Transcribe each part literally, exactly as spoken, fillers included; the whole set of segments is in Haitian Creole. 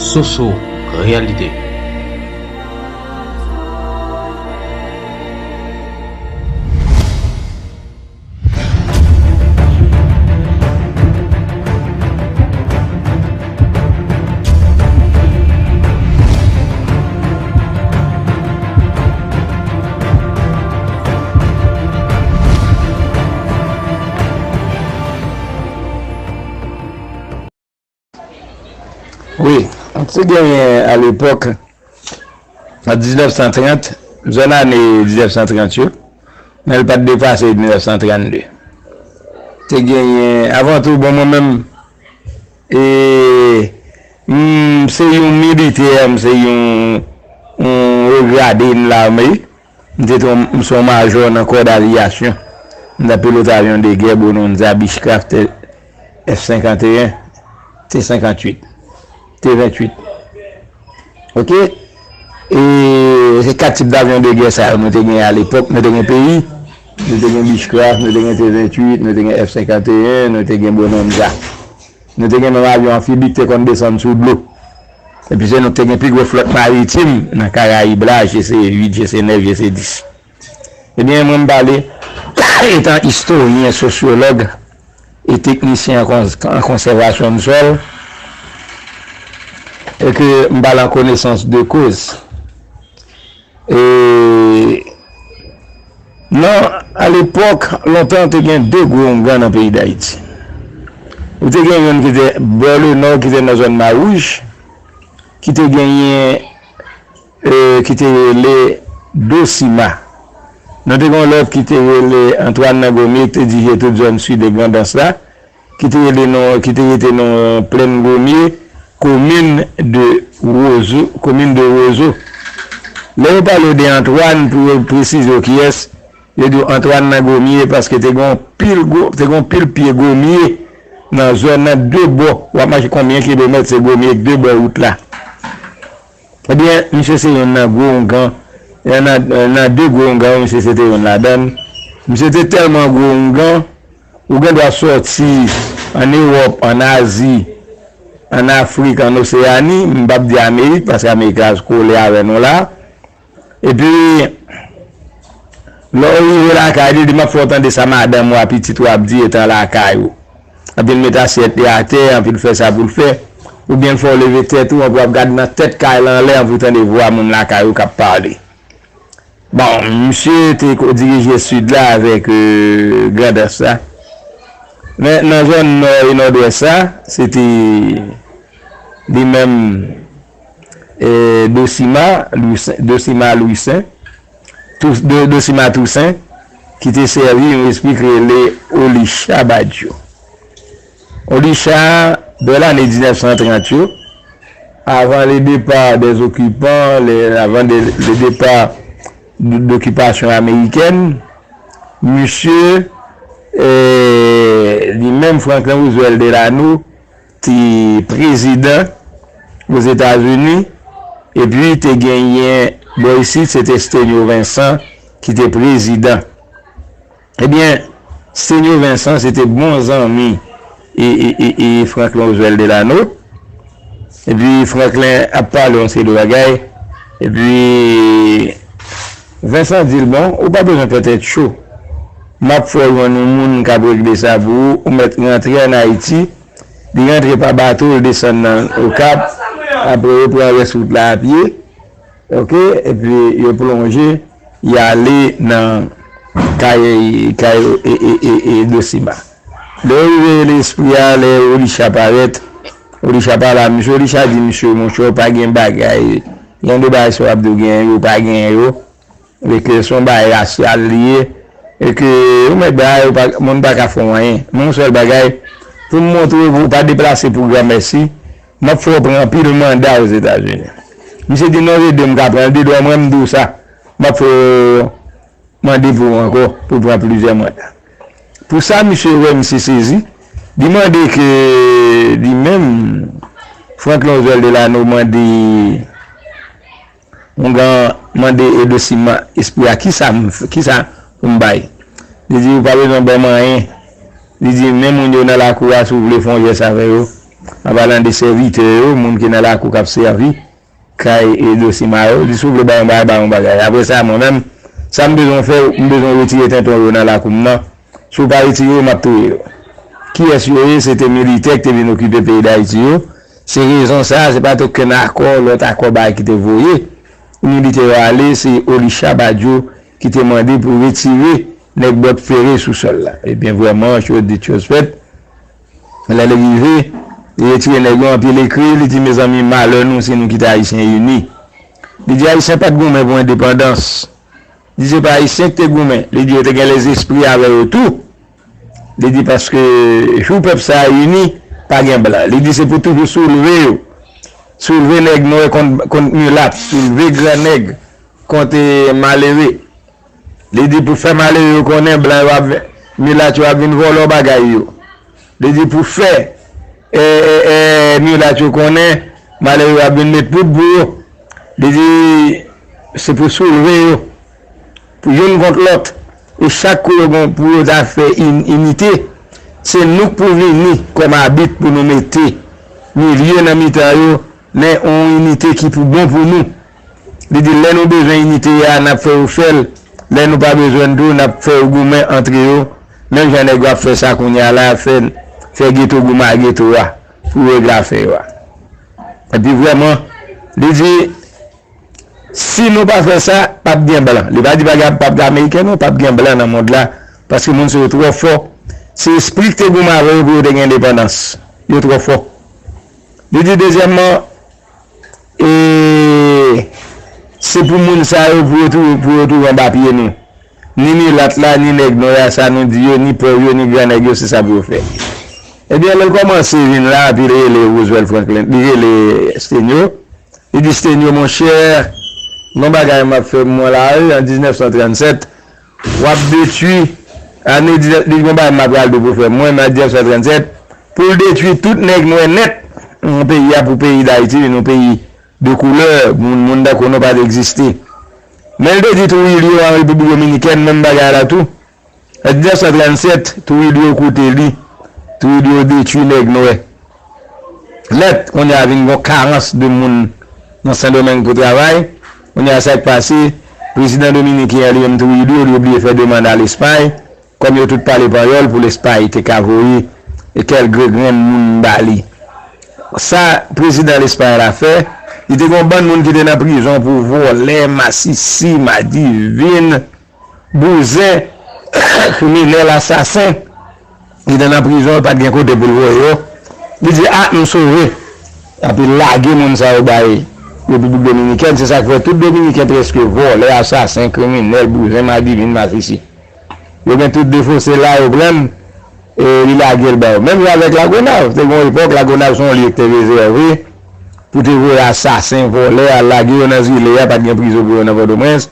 Soso Reyalite. Wi, te genyen alepòk, an diznèf san trant, zòn ane diznèf san trant yo, men l pa t depase diznèf san trannde. Te genyen, avan tou, bon, mwen menm, e, m se yon militè, m se yon, yon wo grade nan lame. M te tou, m se yon majò nan kò d'aviation. M t ap pilote avyon de gè Bonanza, Beechcraft, F senkanteyen, T senkantuit, T venntuit. Oke? E se kat tip davyon de gè sa yo nou te gen alepòk. Nou te gen Peyi, nou te gen Beechcraft, nou te gen T venntuit, nou te gen F senkanteyen, nou te gen Bonanza. Nou te gen menm avyon anfibi ki te konn desann sou dlo. Epi se nou ki te gen pi gwo flòt maritim nan Karayib la, G C uit, G C nèf, G C dis. Ebyen, mwen m pale, etan istoryen, sosyològ e teknisyen an kon-, an konsèvasyon sòl, e ke m pale an konesans de koz. E, nan, alepòk, lontan, te gen de gwo oungan nan peyi Dayiti. Ou te gen youn ki te bò le nò, ki te nan zòn Mawouj, ki te genyen, e, ki te rele Dosima. Nou te gen yon lòt ki te rele Antwàn nan Gomye, ki te dirije tout zòn sid e Grandans la, ki te rele non, ki te rete nan Plèn Gomye, komin de Wozo, komin de Wozo. Lè yo pale de Antwàn, pou yo presize w kiyès, yo di w Antwàn nan Gomye, paske te gen yon pil gwo, te gen yon pil pye gomye nan zòn nan de bò. W ap mache konbyen kilomèt, se gomye de bò wout la. Ebyen, misye se youn nan gwo oungan, nan, nan de gwo oungan, misye se te youn ladan l. Misye te tèlman gwo oungan, ou gen dwa sòti ann Ewòp, ann Azi, ann Afrik, ann Oseyani, m p ap di Amerik, paske Amerik la kole avè nou la. Epi, lè w rive lakay li, li, m ap fè w tande sa madanm ou a pitit ou ap di etan lakay ou. Anpi l met asyèt li atè, anpi l fè sa pou l fè. Oubyen l fè w leve tèt ou, anpi w ap gade nan tèt kay la anlè, anpi w tande vwa moun lakay ou k ap pale. Bon, misye te ko-, dirije sid la avèk, e, Grandans la. Men nan zòn nò e nòdwès la, se te li menm, e, Dosima, Lwisin, Dosima Lwisin, Tous-, Do-, Dosima Tousen, ki te sèvi yon espri ki rele Olisha Badjo. Olisha, nan lane diznèf san trant yo, avant le départ des occupants, le, avant de, le départ d-, d'occupation américaine, misye, e, li menm Franklin Roosevelt Delano, te prezidan Ozetazini, epi te genyen bò isit, se te Stenyo Vensan ki te prezidan. Ebyen, Stenyo Vensan se te bon zanmi e, e, e, e Franklin Roosevelt Delano. Epi Franklin ap pale yon seri de bagay. Epi Vensan di l, bon, ou pa bezwen fè tèt cho. M ap fè w jwenn yon moun k ap regle sa pou ou, ou mèt rantre ann Ayiti. Li rantre pa bato, l desann nan Okap, apre yo pran rès wout la a pye, oke, epi yo plonje, y ale nan kay, kay, e, e, e, e, Dosima. Lè yo rive lespri a, lè Olisha parèt, Olisha pale a misye, Olisha di misye, monchè, pa gen bagay, gen de bagay sa w ap di w gen yo, pa gen yo. E ke se yon bagay rasyal li ye, e ke ou mèt bay, ou pa, moun pa ka fè w anyen. Men yon sèl bagay, pou m montre w, ou pa deplase pou granmèsi, m ap fè w pran anpil manda Ozetazini. Misye di, non, Jede, m ka pran l de dwa mwen, m di w sa. M ap fè w mande pou w ankò, pou w pran plizyè manda. Pou sa, misye wè, misye sezi. Li mande ke li menm, Franklin Roosevelt Delano mande Oungan mande Dosima espri a, kisa m, kisa pou m bay? Li di, ou pa bezwen ban m anyen. Li di, men moun yo nan lakou a, si w vle fè yon jès avè yo, An palan de sèvitè yo, moun ki nan lakou k ap sèvi kay e Dosima yo, li sou vle ba yon bagay, ba yon bagay. Apre sa, mwen menm, sa m bezwen fè, m bezwen retire tenton yo nan lakou m nan. Si w pa retire yo, m ap touye yo. Kiyès yo ye? Se te militè ki te vin okipe peyi Dayiti yo. Se rezon sa a, se pa t okenn akò, lòt akò bagay ki te voye. Militè yo ale, se Olicha Badio ki te mande pou retire nèg bòt fere sou sòl la. Ebyen, vrèman, chose dite, chose faite. Lè li rive, li retire nèg yo, anpil ekri, li di, mezanmi, malè nou, se nou ki te Ayisyen ini. Li di, Ayisyen pa t goumen pou endepandans. Li di, se pa Ayisyen ki te goumen. Li di, yo te gen lezespri avè yo tou. Li di, paske jou pèp sa a ini, pa gen blan. Li di, se pou toujou soulve yo. Soulve nèg nwè kont, kont milat, soulve gran nèg kont, eh, malere. Li di pou fè malere yo konnen blan yo ap, milat yo ap vin vòlò bagay yo. Li di pou fè, eh, eh, eh, milat yo konnen malere yo ap vin met poud pou yo. Li di se pou soulve yo, pou youn kont lòt. E chak kou yo gen pou yo ta fè in-, inite, se nou k pou vini kòm abit pou nou mete milye nan mitan yo, men yon inite ki pou bon pou nou. Li di, lè nou bezwen inite a, n ap fè yo fè l. Lè nou pa bezwen l tou, n ap fè yo goumen antre yo. Menm jan nèg yo ap fè sa kounye a la, fè, fè geto goumen ak geto a pou règle afè yo a. Epi vrèman, li di, si nou pa fè sa, p ap gen blan. Li pa di pa gen, p ap gen Ameriken non, p ap gen blan nan mond la. Paske moun sa yo twò fò. Se espri ki te goumen avè yo pou yo te gen endepandans. Yo twò fò. Li di dezyèmman, e se pou moun sa yo pou yo tou, pou yo tou anba pye nou. Ni milat la, ni nèg nwè a, sa nou di yo, ni pòv yo, ni gran nèg yo, se sa pou yo fè. Ebyen, lè l kòmanse vin la, epi li rele Roosevelt Franklin, li rele Sténio, li di, Sténio, monchè, gon bagay m ap fè mwen la, wi, an diznèf san trannsèt, w ap detwi, ane diznèf, li di, gon bagay m ap pral di w pou fè mwen, men an diznèf san trannsèt, pou l detwi tout nèg nwè nèt nan peyi a, pou peyi Dayiti vin yon peyi de koulè, moun, moun tankou nou pa t egziste. Men l te di Trujillo an Repiblik Dominikèn, menm bagay la tou. An diznèf san trannsèt, Trujillo koute li, Trujillo detwi nèg nwè nèt. Kounye a vin gon karans de moun nan Sendomeng pou travay. Kounye a sa k pase, prezidan dominiken an li menm Trujillo, li oblije fè demann a Lespay, kòm yo tout pale panyòl, pou Lespay te ka voye kèk grenn moun ba li. Sa prezidan Lespay la fè, li te gon bann moun ki te nan prizon pou vòlè, masisi, madivin, bouzen, kriminèl, asasen, ki te nan prizon, pa t gen kote pou l voye yo. Li di, a, m sove. Epi l lage moun sa yo bay Repiblik Dominikèn, se sa k fè tout Dominiken prèske vòlè, asasen, kriminèl, bouzen, madivin, masisi. Yo gen tout defo, se la yo pran l, e li lage l ba yo. Menm jan avèk Lagonav, te gen yon epòk, Lagonav se yon lye ki te rezève pou te voye asasen, vòlè, al lage yo nan zile a, pa t gen prizon pou yo nan Pòtoprens.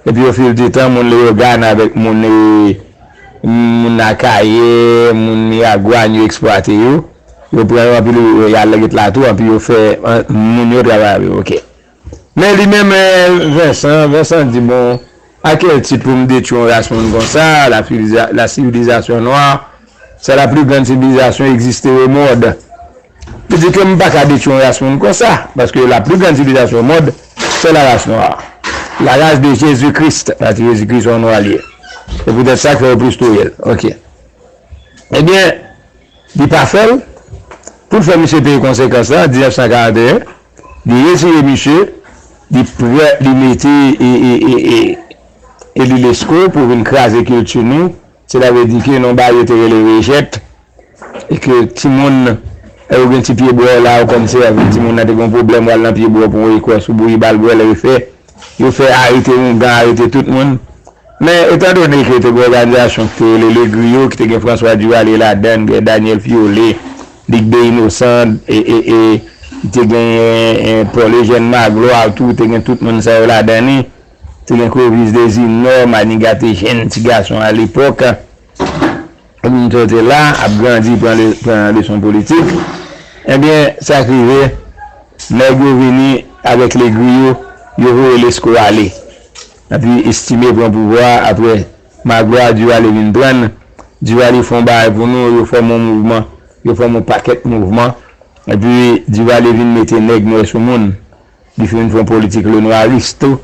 Epi o fil di tan, moun Leyogàn avèk moun, e, moun Akayè, moun Miragwàn, yo eksplwate yo. Yo pran yo, anpi yo, y al ret la tou, anpi yo fè, an, moun yo travay avè yo, oke. Men li menm, eh, Vincent, Vincent di, bon, à quel titre pou m detwi yon ras moun konsa, la civiliza-, la civilisation noire, c'est la plus grande civilisation existée au monde. Li di ke m pa ka detwi yon ras moun konsa, paske la plus grande civilisation au monde, c'est la race noire. La race de Jésus-Christ, paske Jezikri se yon nwa li ye. Se poutèt sa k fè yo plis touye l. Oke. Ebyen, li pa fè l. Pou l fè misye peye konsekans lan, diznèf san karanteyen, li retire misye, li prè, li mete e, e, e, e, Eli Lesko pou vin kraze kilti nou. Sètadi ke nan yon bagay yo te rele rejèt, e ke timoun, lè yo gen ti pyebwa la, ou kòmsi avèk timoun nan te gen yon pwoblèm, ou al nan pyebwa pou yon ekwès, ou bouyi ba l bwè, lè yo fè, yo fè arete oungan, arete tout moun. Men, etandone ke te gen òganizasyon ki te rele Le Griot, ki te gen François Duvalier ladan l, gen Daniel Fiolet, Ligue des Innocents, e, e, e, te gen, e, Paul Eugène Magloire tou, te gen tout moun sa yo ladan li. Te gen Clovis Désinor, Manigat Eugène, ti gason a lepòk. Moun sa yo te la, ap grandi, pran le-, pran leson politik. Ebyen, sa k rive, nèg yo vini avèk Le Griot, yo voye Lesko ale. Epi Estimé pran pouvwa a, apre Magloire, Duvalier vin pran l. Duvalier fè yon bagay pou nou, yo fòme yon mouvman, yo fòme yon pakèt mouvman. Epi Duvalier vin mete nèg nwè sou moun. Li vin fè yon politik lenwaris tou.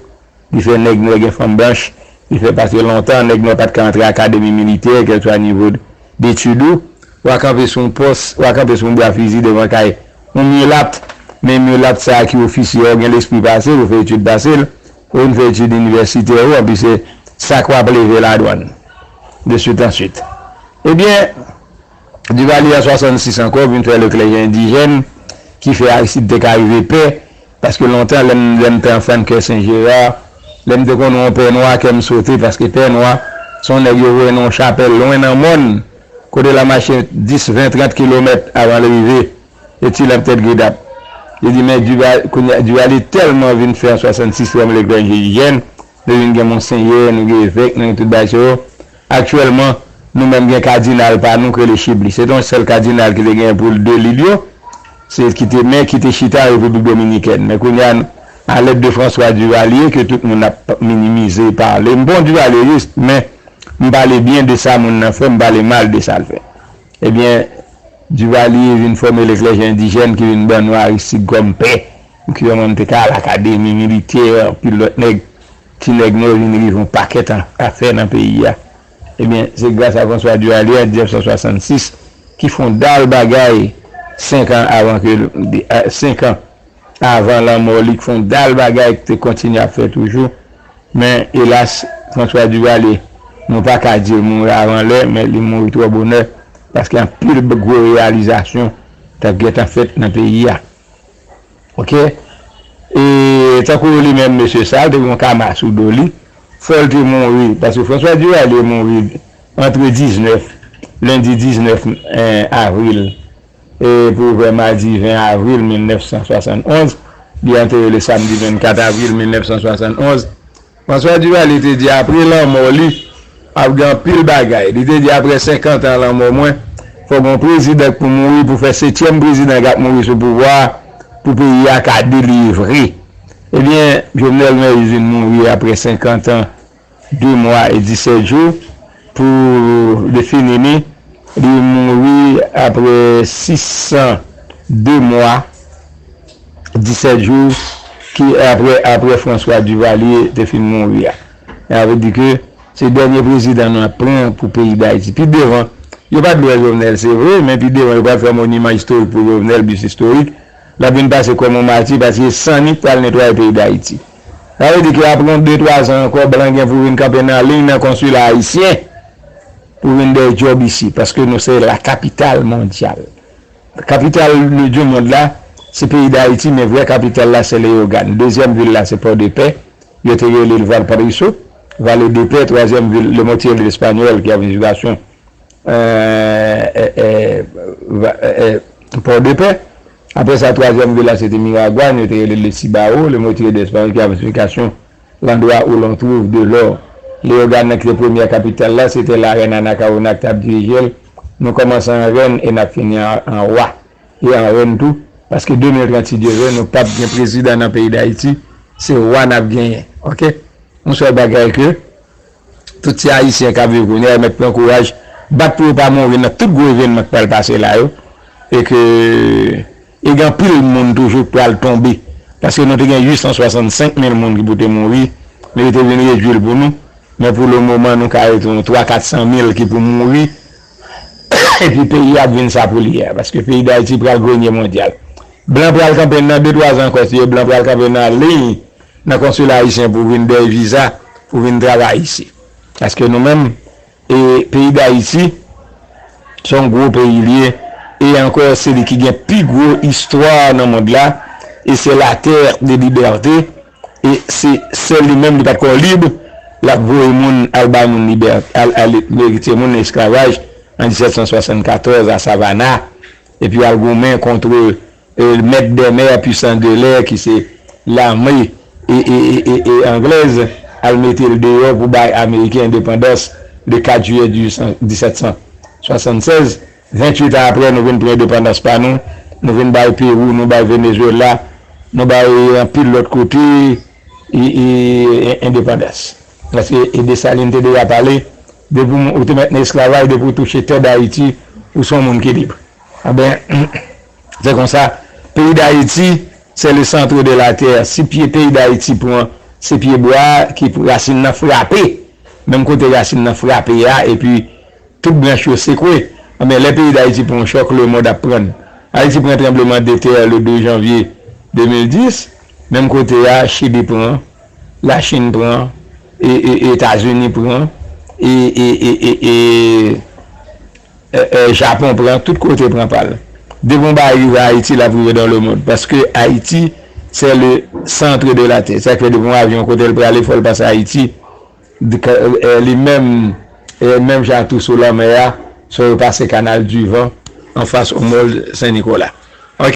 Li fè nèg nwè gen fanm blanch. Li fè, paske lontan nèg nwè pa t ka antre akademi militè, kèlswa nivo detid ou. W a kanpe sou yon pòs, w a kanpe sou yon bwa fizi devan kay yon milat. Men milat sa a ki ofisye a, ou gen lespri pase l, ou fè etid pase l, ou vin fè etid inivèsitè ou, anpi se sa k w ap leve ladwann. De swit an swit. Ebyen, Duvalier an swasannsis ankò vin fè Leklèje endijèn, ki fè Aristide te ka rive pè, paske lontan, lè m, lè m te anfan nan kè Sen Jera, lè m te konn wè yon pè nwa, kè m sote, paske pè nwa, se yon nèg yo voye nan yon chapèl lwen nan mòn, kote l ap mache dis, ven, trant kilomèt avan l rive, e ti lanp tèt gridap. Li di, men Duva-, kounye a, Duvalier tèlman vin fè an swasannsis, fè Leklèje endijèn, nou vin gen monsenyè, nou gen evèk, nou gen tout bagay sa yo. Aktyèlman, nou menm gen kadinal pa nou k rele Chibli. Se te yon sèl kadinal ki te genyen pou l de lil yo. Se ki te, men ki te chita Repiblik Dominikèn. Men kounye a, a lèd de François Duvalier, ke tout moun ap minimize, pale. M pa yon Duvalieris, men m pale byen de sa moun nan fè, m pale mal de sa l fè. Ebyen, Duvalier vin fòme Leklèje endijèn ki vin ban nou Aristide kòm pè. Ki yon moun te ka al akademi militè, anpil lòt nèg, ti nèg nou vin rive yon pakèt an-, afè nan peyi a. Ebyen, se gras a François Duvalier an diznèf san swasannsis ki fè yon dal bagay senk an avan ke, senk an avan lanmò li, k fè yon dal bagay k te kontinye ap fè toujou. Men, elas, François Duvalier, nou pa ka di l mouri avan lè, men li mouri twò bonè, paske anpil gwo reyalizasyon t ap gentan fèt nan peyi a. Oke? E tankou li menm, mesye sa a, te gen yon kama sou do li, fò l te mouri, paske François Duvalier mouri antre diznèf, lendi diznèf, eh, avril, e pou vrè madi ven avril mil nèf san swasannonz, li antere le samdi vennkat avril mil nèf san swasannonz. François Duvalier te di apre lanmò li, ap gen anpil bagay. Li te di apre senkant an lanmò mwen, fò gen yon prezidan k pou mouri pou fè setyèm prezidan k ap mouri sou pouvwa a, pou peyi a ka delivre. Ebyen, Jovenel Moïse vin mouri apre senkant an, de mwa e disèt jou pou definini. Li mouri apre sis san de mwa, disèt jou, ki apre, apre François Duvalier te fin mouri a. Sa vle di ke se dènye prezidan nou ap pran pou peyi Dayiti. Pi devan, yo pa t lwe Jovenel, se vre, men pi devan, yo pral fè moniman istorik pou Jovenel, bis istorik. L ap vin pase kòm yon mati, paske se san li k pral netwaye peyi Dayiti. Sa vle di ke apre yon de twa zan ankò, blan gen pou vin kanpe nan liy nan konsila ayisyen pou vin dèyè djòb isi, paske nou se la capitale mondiale. Capitale du monde la, se peyi Dayiti, men vrè kapital la, se Leyogàn. Dezyèm vil la, se Pòdepè. Yo te rele l Valparaiso, Vale de Pè, twazyèm vil, le mot tiré de l'espagnol, ki a vin signification, eh, eh, eh, va-, eh, eh, Pòdepè. Apre sa, twazyèm vil la, se te Miragwàn, yo te rele l le Cibao, le mot tiré de l'espagnol, ki a vin signification l'endroit où l'on trouve de l'or. Leyogàn nan ki te premyè kapital la, se te larèn Anacaona ki t ap dirije l. Nou kòmanse an rèn e n ap fini an, an wa. E an rèn tou. Paske de mil trant, si Dye vle, nou p ap gen prezidan nan peyi Dayiti. Se wa n ap genyen. Oke? Yon sèl bagay ke tout ti Ayisyen k ap viv kounye a, yo mèt pran kouraj, bat pou yo pa mouri nan tout gwo evènman k pral pase la yo. E ke, e gen anpil moun toujou k pral tonbe. Paske nou te gen uit san swasannsenk mil moun ki pou te mouri, men yo te vin redui l pou nou. Men pou le moman, nou ka rete yon twa, kat san mil ki pou mouri. Epi peyi a ap vin sa pou li ye a, paske peyi Dayiti pral grenye mondyal. Blan pral kanpe nan de twa zan ankò, si yo blan pral kanpe nan liy, nan konsila ayisyen pou vin dèyè viza, pou vin travay isi. Paske nou menm, e peyi Dayiti, se yon gwo peyi li ye, e ankò, se li ki gen pi gwo istwa nan mond la, e se la terre de liberté, e se sèl li menm, li pa t ko lib, l ap voye moun al bay moun libè-, al, al retire moun nan esklavaj an disèt san swasannkatòz a Savannah, epi al goumen kont eh, maître des mers, puissance de l'air, ki se lame e, e, e, e, e anglèz, al mete l deyò pou bay Ameriken endepandans le kat jiyè disèt san swasannsèz. Venntuit an apre, nou vin pran endepandans pa nou, nou vin bay Perou, nou bay Venezuela, nou bay anpil lòt kote, e, e, e, endepandans. Paske, e Desalin te deja pale, depi w, ou te mèt nan esklavaj, depi w touche tè Dayiti, ou se yon moun ki lib. Anben, Se konsa, peyi Dayiti, c'est le centre de la terre. Si pye peyi Dayiti pran, se pye bwa a ki rasin nan frape. Menm kote rasin nan frape a, epi tout branch yo sekwe. Anben, lè peyi Dayiti pran yon chòk, lemonn ap pran. Ayiti pran tranblemanntè le de janvye de mil dis, menm kote a, Chili pran, Lachin pran, e, e, Etazini pran, e, e, e, e, e, e, e, Japon pran, tout kote pran pa l. Depi yon bagay rive Ayiti, l ap rive dans le monde. Paske Ayiti, c'est le centre de la terre. Sa k fè depi yon avyon kote l prale, fò l pase Ayiti. Li menm, menm jan ak Twouso Lanmè a, fò yo pase Kanal di Van, anfas Omòl Sen Nikola.